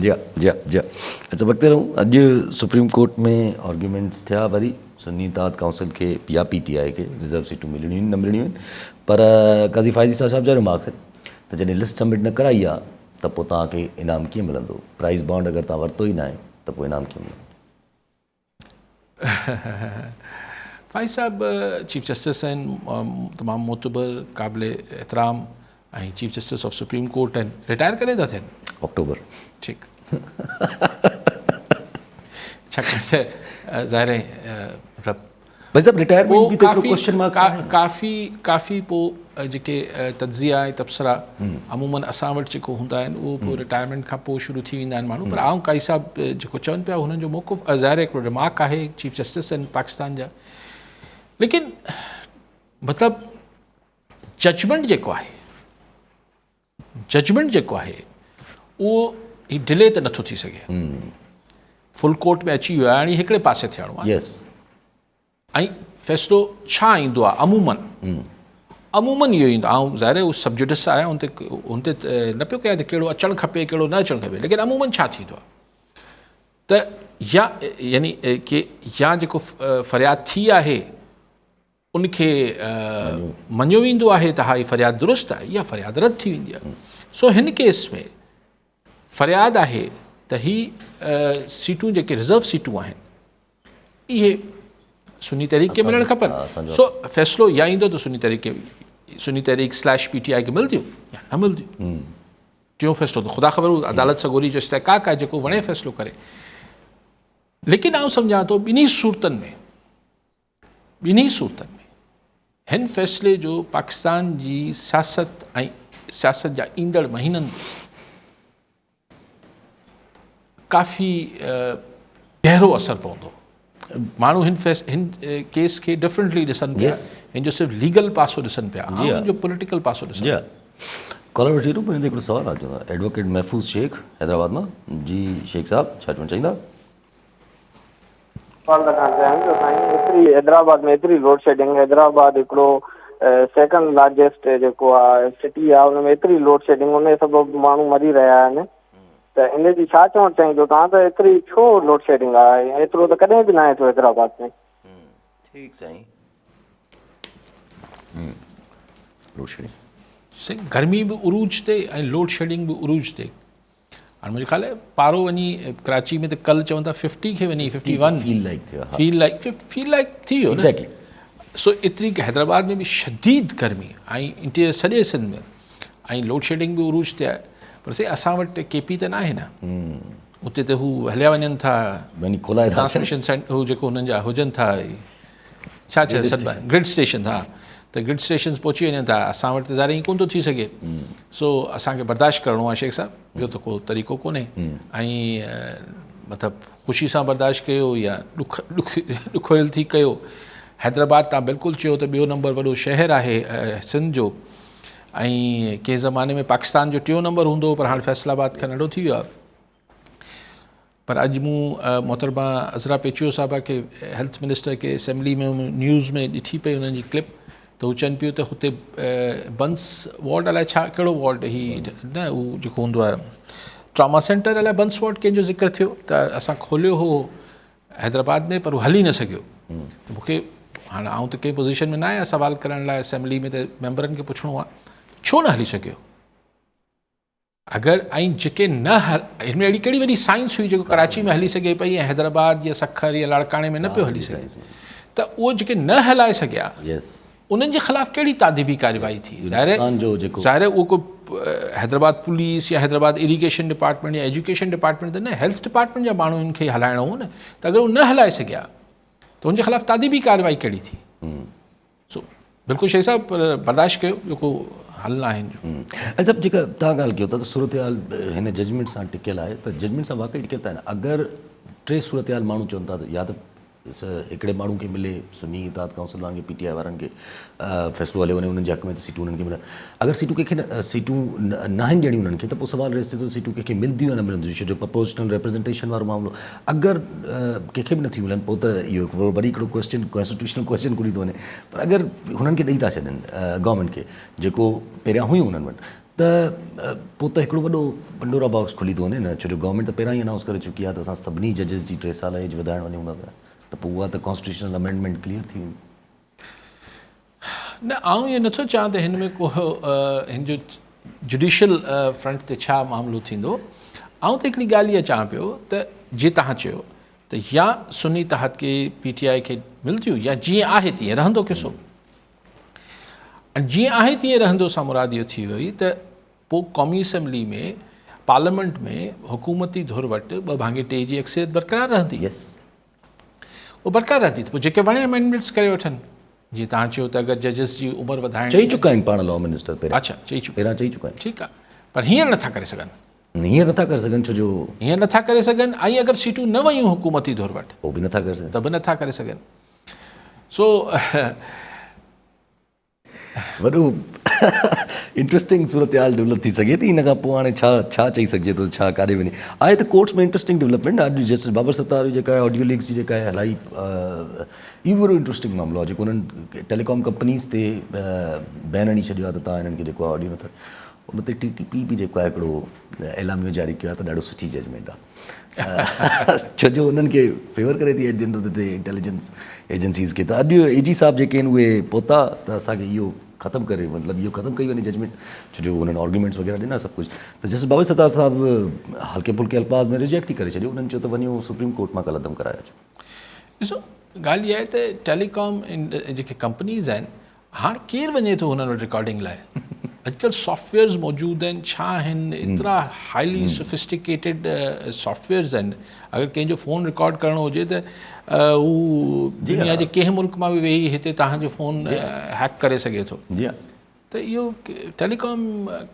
Speaker 1: جي ها جي ها جي ها اچا وقت رهون اڄ سپريم ڪورٽ ۾ آرگيومينٽس ٿيا وري سني اتحاد ڪائونسل کي يا پي ٽي آء کي ريزرو سيٽون ملڻيون آهن نه ملڻيون آهن پر قاضي فائز عيسيٰ صاحب جا ريمارڪس آهن ته جڏهن لسٽ سبمٽ نه ڪرائي آهي ته پوء توهان کي انعام ڪيئن ملندو پرائز بانڊ اگر توهان ورتو ئي ناهي ته پوء انعام ڪيئن ملندو.
Speaker 2: فائز صاحب چيف جسٽس آهن تمام معتبر قابل احترام ۽ chief justice of supreme court آهن رٽائر ڪڏهن ٿا ٿين؟
Speaker 1: آڪٽوبر.
Speaker 2: ٺيڪ ڇاڪاڻ ته ظاهر آهي مطلب
Speaker 1: ڀائي صاحب رٽائرمينٽ به ته هڪڙو ڪوئسچن مارڪ آهي نه.
Speaker 2: ڪافي ڪافي پوء جيڪي تجزيا ۽ تبصرا عموماً اسان وٽ جيڪو هوندا آهن اهو پوء رٽائرمينٽ کان پوء شروع ٿي ويندا آهن ماڻهو پر آئون قاضي صاحب جيڪو چون پيا هنن جو موقف ظاهر هڪڙو ريمارڪ آهي چيف جسٽس آهن پاڪستان جا ليڪن مطلب ججمينٽ جيڪو آهي ججمينٽ جيڪو آهي اهو هي ڊلي ته نٿو ٿي سگهي فل ڪورٽ ۾ اچي ويو آهي هاڻي هڪڙي پاسي ٿيڻو آهي ۽ فيصلو ڇا ايندو آهي عمومن عمومن اهو ايندو آئون ظاهر آهي سب جوڊس آهيان ان تي ان تي نه پيو ڪيان ته ڪهڙو اچڻ کپي ڪهڙو نه اچڻ کپي ليڪن عمومن ڇا ٿيندو آهي ته يا يعني ڪي يا جيڪو فرياد ٿي آهي ان کي مڃيو ويندو آهي ته ها هي فرياد درست آهي يا فرياد رد ٿي ويندي آهي سو هن ڪيس ۾ فرياد آهي ته هي سيٽون جيڪي رزرو سيٽون آهن اهي سني تحريڪ کي ملڻ کپن سو فيصلو يا ايندو ته سني تحريڪ سني تحريڪ سليش پي ٽي آء کي ملنديون يا نه ملنديون ٽيون فيصلو ته خدا خبر عدالت سڳوري جو استحقاق آهي جيڪو وڻي فيصلو ڪري ليڪن آئون سمجهان ٿو ٻنهي صورتن ۾ ٻنهي صورتن ۾ هن فيصلي جو پاڪستان جي سياست ۽ سياست جا ايندڙ مهينن تي ڪافي گهرو اثر پوندو. ماڻهو هن فيص هن ڪيس کي ڊفرنٽلي ڏسن پيا هن جو صرف ليگل پاسو ڏسن پيا هن جو پوليٽيڪل پاسو ڏسن پيا.
Speaker 1: ڪالر وٺي وٺون پر هن تي هڪڙو سوال آهي ايڊووڪيٽ محفوظ شيخ حيدرآباد مان جي شيخ صاحب ڇا چوڻ چاهيندا؟
Speaker 4: سوال رکڻ چاهيم ته سائين ايتري حيدرآباد ۾ ايتري لوڊ شيڊنگ حيدرآباد هڪڙو سيڪنڊ لارجسٽ جيڪو آ سٽي آ ان ۾ ايتري لوڊ شيڊنگ ان سبب ماڻهو مري رهيا آهن ته ان جي ڇا چوڻ چاهيندو توهان ته ايتري ڇو لوڊ شيڊنگ آ ايترو ته ڪڏهن به ناهي ٿيو حيدرآباد ۾.
Speaker 1: ٺيڪ سائين لوڊ شيڊنگ.
Speaker 2: سائين گرمي به عروج تي ۽ لوڊ شيڊنگ به عروج تي هاڻي منهنجو خيال آهي پارو وڃي ڪراچي ۾ ته ڪل چون ٿا ففٽي کي وڃي ففٽي ون
Speaker 1: فيل لائڪ ٿيو
Speaker 2: فيل لائڪ فيل لائڪ ٿي ويو نه سو ايتري حيدرآباد ۾ به شديد گرمي ۽ انٽيريئر سڄي سنڌ ۾ ۽ لوڊ شيڊنگ به عروج تي آهي پر سائين اسان وٽ ڪي پي ته ناهي نه اتي ته هو هليا وڃن ٿا
Speaker 1: وڃي کولائي
Speaker 2: ٿا ٽرانسميشن سينٽر هو جيڪو هنن جا هجن ٿا ڇا ڇا سڏبا آهن گرڊ اسٽيشن ها ته گرڊ اسٽيشنز پهچي وڃن ٿا اسان وٽ ته ظاهر ائين ڪونه ٿو ٿي سگهي سو اسان کي برداشت ڪرڻو آهي شيخ صاحب ٻيو ته ڪو طريقو ڪونهي ۽ مطلب خوشي سان برداشت ڪيو يا ڏک ڏک ڏکويل ٿي ڪيو حيدرآباد تان بلڪل چيو ته ٻيو نمبر وڏو شهر آهي سنڌ جو ۽ ڪنهن زماني ۾ پاڪستان جو ٽيون نمبر هوندو هو پر هاڻي فيصل آباد کان ننڍو ٿي ويو آهي پر اڄ مون محترمه عذرا پيچوهو صاحبه کي هيلٿ منسٽر کي اسيمبلي ۾ نيوز ۾ ڏٺي پئي انهن جي ڪلپ ته هو چون پيو ته هتي بنس وارڊ الائي ڇا ڪهڙو وارڊ هي نه هو جيڪو هوندو آهي ٽراما سينٽر الائي بنس وارڊ ڪنهن جو ذڪر ٿيو ته اسان کوليو هو حيدرآباد ۾ پر هو هلي نه سگهيو ته مونکي هاڻي آئون ته ڪنهن پوزيشن ۾ نه آهيان سوال ڪرڻ لاء اسيمبلي ۾ ته ميمبرن کي پڇڻو آهي ڇو نه هلي سگهيو اگر ۽ جيڪي نه هن ۾ اهڙي ڪهڙي وڏي سائنس هئي جيڪو ڪراچي ۾ هلي سگهي پئي ۽ حيدرآباد يا سکر يا لاڙڪاڻي ۾ نه پيو هلي سگهي ته اهو جيڪي نه هلائي سگهيا انهن جي خلاف ڪهڙي تاديبي ڪارروائي ٿي ظاهر ظاهر اهو ڪو حيدرآباد پوليس يا حيدرآباد اريگيشن ڊپارٽمينٽ يا ايجوڪيشن ڊپارٽمينٽ ته نه هيلٿ ڊپارٽمينٽ جا ماڻهو ان کي هلائڻو هو نه ته اگر هو نه هلائي سگهيا ته ان جي خلاف تاديبي ڪارروائي ڪهڙي ٿي سو بلڪل شيخ صاحب پر برداشت ڪيو ٻيو ڪو حل ناهي هن جو.
Speaker 1: علي صاحب جيڪا توهان ڳالهه ڪيو ٿا ته صورتحال هن ججمينٽ سان ٽڪيل آهي ته ججمينٽ سان واقعي ٽڪيل ته آهي نه اگر ٽي صورتحال ماڻهو چون ٿا ته يا ته هڪڙي ماڻهو کي ملي، سني اتحاد ڪائونسل وارن کي، پي ٽي آء وارن کي فيصلو هليو وڃي انهن جي حق ۾ ته سيٽون انهن کي ملن. اگر سيٽون ڪنهن کي سيٽون ناهن ڏيڻيون انهن کي ته پوء سوال ريز ٿئي ٿو سيٽون ڪنهن کي ملنديون يا نه ملنديون ڇو جو پرپورشنل ريپريزنٽيشن وارو معاملو اگر ڪنهن کي به نٿيون ملن پوء ته اهو وري هڪڙو ڪويسچن ڪانسٽيٽيوشنل ڪويسچن کلي ٿو وڃي پر اگر هنن کي ڏئي ٿا ڇڏن گورنمينٽ کي جيڪو پهريان هيون انهن وٽ ته پوء ته هڪڙو وڏو پنڊورا باڪس کلي ٿو وڃي نه ڇو جو گورنمينٽ ته پهريان ئي انائونس ڪري چڪي آهي ته اسان سڀني ججز جي ٽي سال ايج وڌائڻ وڃون ٿا پيا ته پوء اها ته ڪانسٽيٽيوشنل امينڊمينٽ ڪليئر ٿي ويندي.
Speaker 2: نه آئون اهو نٿو چاهيان ته هن ۾ ڪو هن جو جڊيشل فرنٽ تي ڇا معاملو ٿيندو. آئون ته هڪڙي ڳالهه اها چاهيان پيو ته جي توهان چيو ته يا سني اتحاد کي پي ٽي آء کي ملنديون يا جيئن آهي تيئن رهندو قصو. ۽ جيئن آهي تيئن رهندو سان مراد اهو ٿي وئي ته پوء قومي اسيمبلي ۾ پارليامينٽ ۾ حڪومتي ڌر وٽ ٻه ڀاڱي ٽي جي اڪثريت برقرار رهندي. اهو برقرار رهندي ته پوء جيڪي وڻي امينڊمينٽس ڪري وٺن. جيئن توهان چيو ته اگر ججز جي عمر وڌائڻي
Speaker 1: چئي چڪا آهن پاڻ لا منسٽر پهريان.
Speaker 2: اڇا چئي چڪا.
Speaker 1: پهريان چئي چڪا آهن.
Speaker 2: ٺيڪ آهي پر هينئر نٿا ڪري سگهن.
Speaker 1: هينئر نٿا ڪري سگهن ڇو جو.
Speaker 2: هينئر نٿا ڪري سگهن ۽ اگر سيٽون نه ويون حڪومتي ڌر وٽ.
Speaker 1: پوء به نٿا ڪري سگهن.
Speaker 2: ته به نٿا ڪري سگهن. سو
Speaker 1: وڏو انٽرسٽنگ صورتحال ڊولپ ٿي سگهي ٿي ان کان پوء هاڻي ڇا ڇا چئي سگهجي ٿو ڇا ڪاڏي وڃي آهي ته ڪورٽس ۾ انٽرسٽنگ ڊولپمينٽ اڄ جسٽس بابر ستار جي جيڪا آڊيو ليڪس جي جيڪا هلائي اهو به وڏو انٽرسٽنگ معاملو آهي جيڪو انهن ٽيليڪام ڪمپنيز تي بين هڻي ڇڏيو آهي ته توهان هنن کي جيڪو آڊيو نٿا ان تي ٽي ٽي پي به جيڪو آهي هڪڙو اعلاميو جاري ڪيو آهي ته ڏاڍو سٺي ججمينٽ آهي ڇو جو انهن کي فيور ڪري ٿي at the end of the day intelligence agencies کي ته اڄ اي جي صاحب جيڪي آهن اهي پهتا ته اسان کي اهو ختم ڪري مطلب اهو ختم ڪئي وڃي ججمينٽ ڇو جو انهن آرگيومينٽس وغيره ڏنا سڀ ڪجهه ته جسٽس بابر ستار صاحب هلڪي ڦلڪي الفاظ ۾ ريجيڪٽ ئي ڪري ڇڏيو انهن چيو ته وڃو سپريم ڪورٽ مان ڪالعدم ڪرائي اچو.
Speaker 2: ڏسو ڳالهه اها آهي ته ٽيلي ڪام جيڪي ڪمپنيز آهن هاڻ ڪير وڃي ٿو هنن وٽ رڪارڊنگ لاء؟ اڄڪلهه سافٽ ويئرز موجود آهن ڇا آهن ايترا هائلي سوفسٽيڪيٽيڊ سافٽ ويئرز آهن اگر ڪنهن جو فون رڪارڊ ڪرڻو هجي ته هو دنيا جي ڪنهن ملڪ مان به ويهي هتي توهان جو فون هيڪ ڪري سگهي ٿو
Speaker 1: جي ها
Speaker 2: ته اهو ٽيليڪام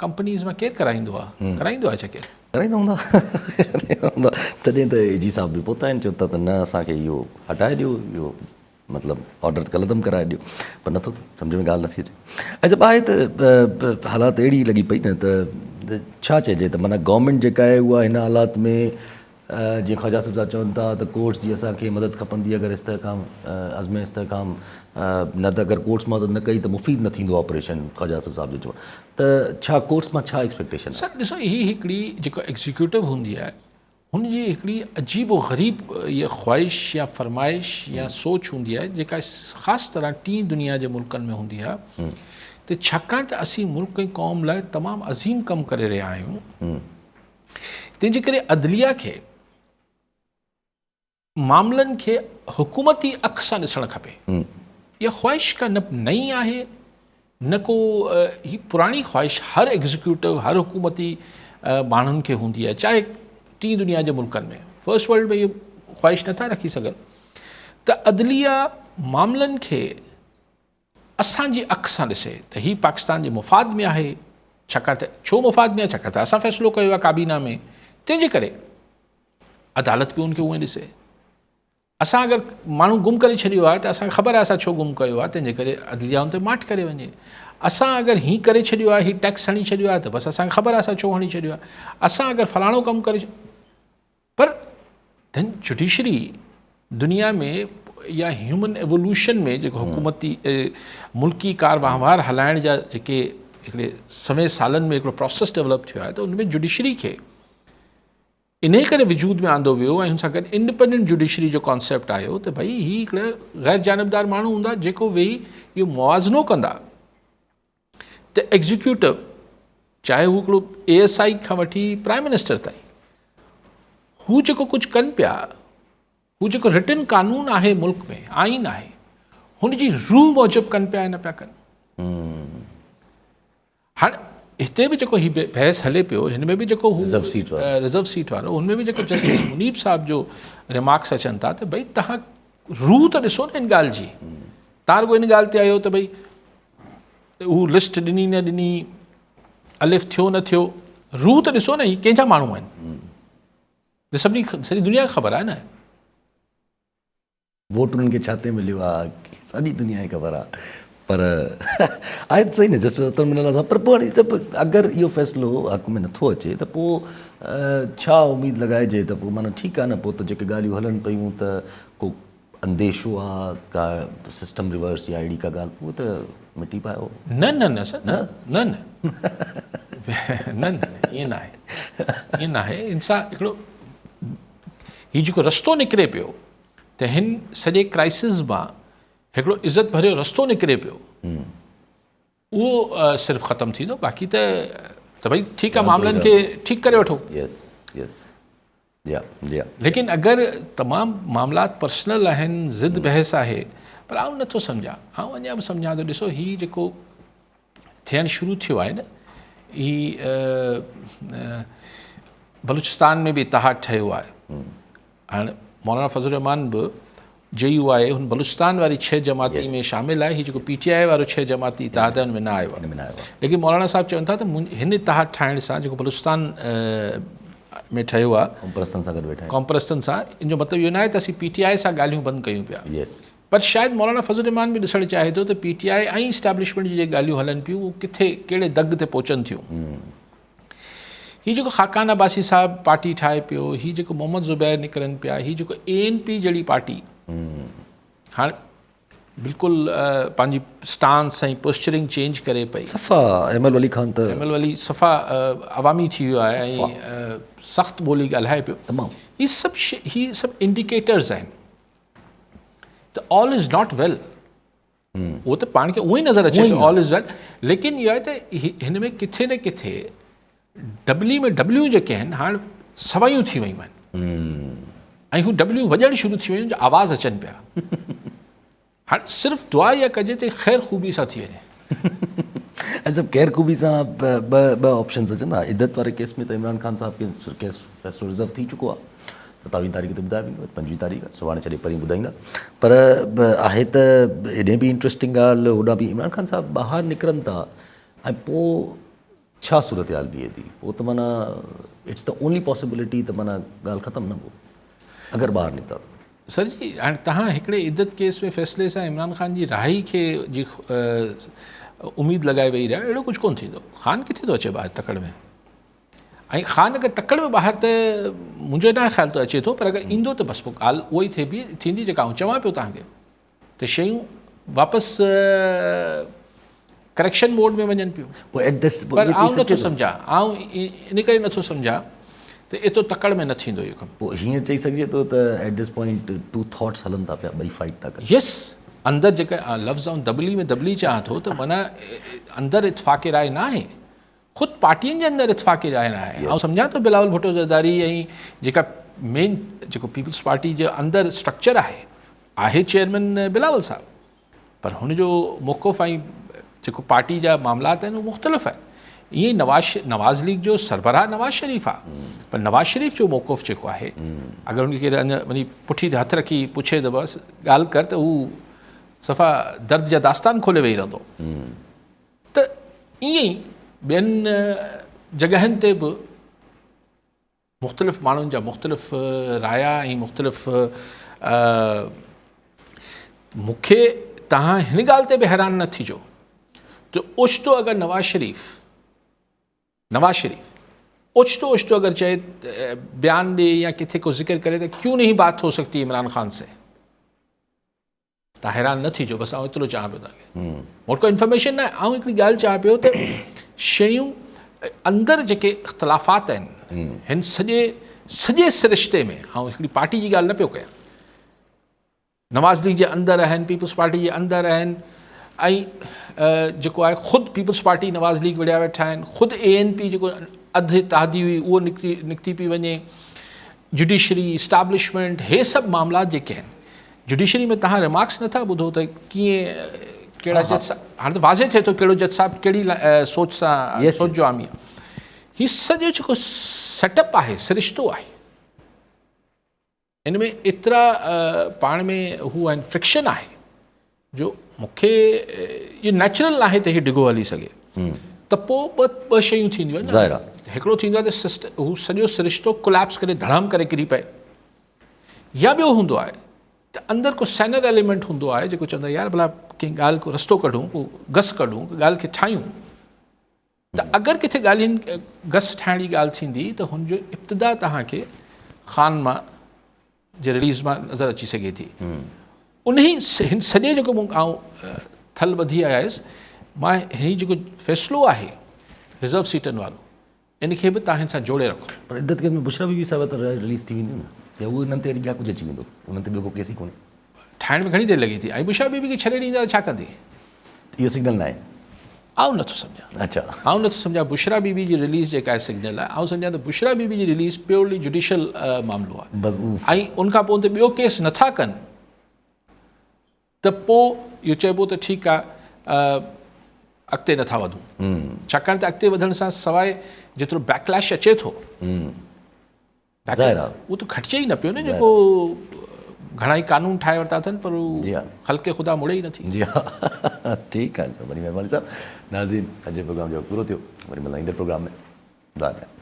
Speaker 2: ڪمپنيز مان ڪير ڪرائيندو آهي ڪرائيندو آهي ڇا ڪير
Speaker 1: ڪرائيندا هوندا ڪرائيندا هوندا تڏهن ته اي جي صاحب به پهتا آهن چون ٿا ته نه اسان کي اهو هٽائي ڏيو اهو مطلب آرڊر ڪالعدم ڪرائي ڏيو پر نٿو سمجهه ۾ ڳالهه نٿي اچي ۽ سڀ آهي ته حالات اهڙي لڳي پئي نه ته ڇا چئجي ته معنيٰ گورنمينٽ جيڪا آهي اها هن حالات ۾ جيئن خواجا آصف صاحب چون ٿا ته ڪورٽس جي اسان کي مدد کپندي اگر استحڪام عزم استحڪام نه ته اگر ڪورٽس مدد نه ڪئي ته مفيد نه ٿيندو آپريشن خواجا آصف صاحب جو چوڻ ته ڇا ڪورٽس مان ڇا ايڪسپيڪٽيشن
Speaker 2: سر ڏسو هي هڪڙي جيڪا ايگزيڪيوٽو هوندي آهي هن جي هڪڙي عجيب و غريب اها خواهش يا فرمائش يا سوچ هوندي آهي جيڪا خاص طرح ٽين دنيا جي ملڪن ۾ هوندي آهي ته ڇاڪاڻ ته اسين ملڪ ۽ قوم لاء تمام عظيم ڪم ڪري رهيا آهيون تنهن جي ڪري عدليه کي معاملن کي حڪومتي اک سان ڏسڻ کپي. اها خواهش ڪا نه نئين آهي نه ڪو هي پراڻي خواهش هر ايگزيڪيوٽو هر حڪومتي ماڻهن کي هوندي آهي چاهي ٽين دنيا جي ملڪن ۾ فرسٽ ورلڊ ۾ اهي خواهش نٿا رکي سگهن ته عدليه معاملن کي اسان جي اک سان ڏسي ته هي پاڪستان جي مفاد ۾ آهي ڇاڪاڻ ته ڇو مفاد ۾ آهي ڇاڪاڻ ته اسان فيصلو ڪيو آهي ڪابينا ۾ تنهن جي ڪري عدالت به ان کي اونئين ڏسي. اسان اگر ماڻهو گم ڪري ڇڏيو آهي ته اسان کي خبر آهي اسان ڇو گم ڪيو آهي تنهن جي ڪري عدليه ان تي ماٺ ڪري وڃي. اسان اگر هي ڪري ڇڏيو آهي هي ٽيڪس هڻي ڇڏيو آهي ته بس اسان کي خبر آهي اسان ڇو هڻي ڇڏيو آهي. اسان اگر فلاڻو ڪم ڪري پر دين جڊيشري دنيا ۾ يا هيومن ايوولوشن ۾ جيڪو حڪومتي ملڪي ڪار وهنوار هلائڻ جا جيڪي هڪڙي سوين سالن ۾ هڪڙو پروسيس ڊولپ ٿيو آهي ته ان ۾ جڊيشري کي انهيء ڪري وجود ۾ آندو ويو ۽ ان سان گڏ انڊيپينڊنٽ جوڊيشري جو ڪانسيپٽ آيو ته ڀئي هي هڪڙا غير جانبدار ماڻهو هوندا جيڪو ويهي اهو موازنو ڪندا ته ايگزيڪيوٽو چاهي هو هڪڙو اي ايس I کان وٺي پرائم منسٽر تائين هو جيڪو ڪجهه ڪن پيا هو جيڪو رٽن قانون آهي ملڪ ۾ آئين آهي هن جي روح موجب ڪن پيا يا نه پيا ڪن. هاڻ هتي به جيڪو هي بحث هلي پيو هن ۾ به جيڪو هو رزرو سيٽ وارو هن ۾ به جيڪو جسٽس منيب صاحب جو ريمارڪس اچن ٿا ته ڀئي تهان روح ته ڏسو نه ان ڳالهه جي تهان رڳو ان ڳالهه تي آيو ته ڀئي هو لسٽ ڏني نه ڏني الف ٿيو نه ٿيو روح ته ڏسو نه هي ڪنهن جا ماڻهو آهن سڀني سڄي دنيا کي خبر آهي نه.
Speaker 1: ووٽ انهن کي ڇا تي مليو آ سڄي دنيا کي خبر آ پر آهي ته صحيح نه جسٽس اطهر من الله صاحب پر پوء هاڻي سڀ اگر اهو فيصلو حق ۾ نٿو اچي ته پوء ڇا اميد لڳائجي ته پوء معنيٰ ٺيڪ آ نه پوء ته جيڪي ڳالهيون هلن پيون ته ڪو انديشو آ ڪا سسٽم ريورس يا اهڙي ڪا ڳالهه پوء ته مٽي پايو.
Speaker 2: نه نه نه سر نه نه نه نه نه ائين ناهي ائين ناهي انسان هڪڙو هي جيڪو رستو نڪري پيو ته هن سڄي ڪرائسز مان هڪڙو عزت ڀريو رستو نڪري پيو اهو صرف ختم ٿيندو باقي ته ته ڀئي ٺيڪ آهي معاملن کي ٺيڪ ڪري وٺو.
Speaker 1: يس يس يا يا
Speaker 2: ليڪن اگر تمام معاملات پرسنل آهن ضد بحث آهي پر آئون نٿو سمجهان آئون اڃا به سمجهان ٿو ڏسو هي جيڪو ٿيڻ شروع ٿيو آهي نه هي بلوچستان ۾ به اتحاد ٺهيو آهي هاڻ مولانا فضل الرحمان به جي يو آء هن بلوچستان واري ڇهه جماعتي ۾ شامل آهي هي جيڪو پي ٽي آء وارو ڇهه جماعتي اتحاد آهي ان ۾ نه آيو آهي ليڪن مولانا صاحب چون ٿا ته هن اتحاد ٺاهڻ سان جيڪو بلوچستان ۾ ٺهيو آهي
Speaker 1: قومپرستن سان گڏ ويٺا آهن
Speaker 2: قومپرستن سان ان جو مطلب اهو نه آهي ته اسين پي ٽي آء سان ڳالهيون بند ڪيون پيا پر شايد مولانا فضل الرحمان به ڏسڻ چاهي ٿو ته پي ٽي آء ۽ اسٽيبلشمينٽ جون جيڪي ڳالهيون هلن پيون اهي ڪٿي ڪهڙي دڳ تي پهچن ٿيون. هي جيڪو خاقان عباسي صاحب پارٽي ٺاهي پيو، هي جيڪو محمد زبير نڪرن پيا، هي جيڪو اي اين پي جهڙي پارٽي هاڻ بلڪل پنهنجي اسٽانس ۽ پوسچرنگ چينج ڪري پئي.
Speaker 1: صفا ايمل ولي خان ته
Speaker 2: ايمل ولي صفا عوامي ٿي ويو آهي ۽ سخت ٻولي ڳالهائي پيو.
Speaker 1: تمام.
Speaker 2: هي سڀ هي سڀ انڊيڪيٽرز آهن ته آل is not well. اهو ته پاڻ کي اونئن ئي نظر اچي ٿو آل از ويل ليڪن اهو آهي ته هن ۾ ڪٿي نه ڪٿي ڊبلي ۾ ڊبليون جيڪي آهن هاڻ سوايون ٿي ويون آهن ۽ هو ڊبليون وڄڻ شروع ٿي ويون جو آواز اچن پيا هاڻ صرف دعا اها ڪجي ته خير خوبي سان ٿي وڃي.
Speaker 1: ۽ سڀ خير خوبي سان ٻه ٻه آپشنز اچن ٿا عدت واري ڪيس ۾ ته عمران خان صاحب کي ڪيس فيصلو رزرو ٿي چڪو آهي ستاويهه تاريخ تي ٻڌايو ويندو، پنجويهه تاريخ سڀاڻي ڇڏي پرين ٻڌائيندا پر آهي ته هيڏي به انٽريسٽنگ ڳالهه هوڏانهن به عمران خان صاحب ٻاهر نڪرن ٿا ۽ پوء ڇا صورتحال بيهي ٿي پوء ته معنيٰ it's the only possibility ته معنيٰ ڳالهه ختم نه پوء اگر ٻاهر نڪتا ته.
Speaker 2: سر جي هاڻي تهان هڪڙي عدت ڪيس ۾ فيصلي سان عمران خان جي رهائي کي جي اميد لڳائي ويهي رهيا اهڙو ڪجهه ڪونه ٿيندو خان ڪٿي ٿو اچي ٻاهر تڪڙ ۾. ۽ خان اگر تڪڙ ۾ ٻاهر ته منهنجو ناهي خيال ته اچي ٿو پر اگر ايندو ته بس پوء ڳالهه اها ئي ٿي ٿيندي جيڪا آئون چوان پيو توهان کي ته شيون واپس ڪريڪشن موڊ ۾ وڃن پيون پر آئون نٿو سمجهان آئون ان ڪري نٿو سمجهان ته ايترو تڪڙ ۾ نه ٿيندو اهو ڪم.
Speaker 1: پوء هيئن چئي سگهجي ٿو ته eight this point two thoughts هلن ٿا پيا ٻئي فائٽ ٿا ڪن.
Speaker 2: يس اندر جيڪا لفظ آئون دٻلي ۾ دٻلي چاهان ٿو ته معنيٰ اندر اتفاق راء نه آهي خود پارٽين جي اندر اتفاق راء نه آهي. آئون سمجهان ٿو بلاول ڀٽو زرداري ۽ جيڪا مين جيڪو پيپلز پارٽي جي اندر اسٽرڪچر آهي آهي چيئرمين بلاول صاحب پر هن جو موقف ۽ جيڪو پارٽي جا معاملات آهن اهي مختلف آهن. ائين ئي نواز نواز ليگ جو سربراهه نواز شريف آهي پر نواز شريف جو موقف جيڪو آهي اگر هن کي ڪير اڃا وڃي پٺي تي هٿ رکي پڇي ته بس ڳالهه ڪر ته هو صفا درد جا داستان کولي ويهي رهندو. ته ائين ئي ٻين جڳهين تي به مختلف ماڻهن جا مختلف رايا ۽ مختلف مون کي توهان هن ڳالهه تي به حيران نه ٿيجو ته اوچتو اگر نواز شريف نواز شريف اوچتو اوچتو اگر چئي بيان ڏي يا ڪٿي ڪو ذڪر ڪري ته ڪيون نهين بات هو سگهتي عمران خان سي توهان حيران نه ٿيجو بس آئون ايترو چاهيان پيو توهان کي مون وٽ ڪو انفارميشن نه آهي آئون هڪڙي ڳالهه چاهيان پيو ته شيون اندر جيڪي اختلافات آهن هن سڄي سڄي سرشتي ۾ آئون هڪڙي پارٽي جي ڳالهه نه پيو ڪيان نواز ليگ جي اندر آهن پيپلز پارٽي جي اندر آهن ۽ جيڪو آهي خود پيپلز پارٽي نواز ليگ وڙهيا ويٺا آهن خود اي اين پي جيڪو اڌ اتحادي هئي اهو نڪتي نڪتي پئي وڃي جڊيشري اسٽابلشمينٽ هي سڀ معاملات جيڪي آهن جڊيشري ۾ توهان ريمارڪس نٿا ٻڌو ته ڪيئن ڪهڙا جج صاحب هاڻي ته واضح ٿئي ٿو ڪهڙو جج صاحب ڪهڙي سوچ سان سوچ جو حامي آهي هي سڄو جيڪو سيٽ اپ آهي سرشتو آهي ان ۾ ايترا پاڻ ۾ هو آهن فرڪشن آهي جو مونکي اهو نيچرل ناهي ته هي ڊگهو هلي سگهي ته پوء ٻه ٻه شيون ٿينديون آهن
Speaker 1: ظاهر آهي
Speaker 2: هڪڙو ٿيندو آهي ته سسٽ هو سڄو سرشتو ڪوليپس ڪري ڌڙام ڪري ڪري پئي يا ٻيو هوندو آهي ته اندر ڪو سينر ايليمينٽ هوندو آهي جيڪو چوندو آهي يار ڀلا ڪنهن ڳالهه ڪو رستو ڪڍون، ڪو گس ڪڍون، ڪو ڳالهه کي ٺاهيون. ته اگر ڪٿي ڳالهين گس ٺاهڻ جي ڳالهه ٿيندي ته هن جو ابتدا توهان کي خان مان جي رليز مان نظر اچي سگهي ٿي. انهي هن سڄي جيڪو مون آئون ٿل ٻڌي آيا آهيس مان هي جيڪو فيصلو آهي رزرو سيٽن وارو ان کي به توهان هن سان جوڙي رکو.
Speaker 1: پر عدت ڪيس ۾ بشريٰ بي بي صاحبه ته رليز ٿي وينديون نه يا اهو انهن تي وري ٻيا ڪجهه اچي ويندو انهن تي ٻيو ڪو ڪيس ئي ڪونهي.
Speaker 2: ٺاهڻ ۾ گهڻي دير لڳي ٿي ۽ بشريٰ بي بي کي ڇڏي ڏيندا ته ڇا ڪندي؟
Speaker 1: اهو سگنل ناهي.
Speaker 2: آئون نٿو سمجهان.
Speaker 1: اڇا.
Speaker 2: آئون نٿو سمجهان بشريٰ بي بي جي رليز جيڪا آهي سگنل آهي. آئون سمجهان ته بشريٰ بي بي جي رليز پيورلي جڊيشل معاملو آهي.
Speaker 1: بس اهو.
Speaker 2: ۽ ان کان پوء ان تي ٻيو ڪيس نٿا ڪن ته پوء اهو چئبو ته ٺيڪ آهي اڳتي نٿا وڌون. ڇاڪاڻ ته اڳتي وڌڻ سان سواء جيترو بيڪليش اچي ٿو.
Speaker 1: ظاهر آهي.
Speaker 2: اهو ته گهٽجي ئي نه پيو نه جيڪو گهڻا ئي قانون ٺاهي ورتا اٿن پر هو خلق خدا مڙي ئي نٿي.
Speaker 1: جي ها ٺيڪ آهي وڏي مهرباني صاحب. ناظرين اڄ جو پروگرام جو وقت پورو ٿيو وري ملندا ايندڙ پروگرام ۾ دعا ڏيان.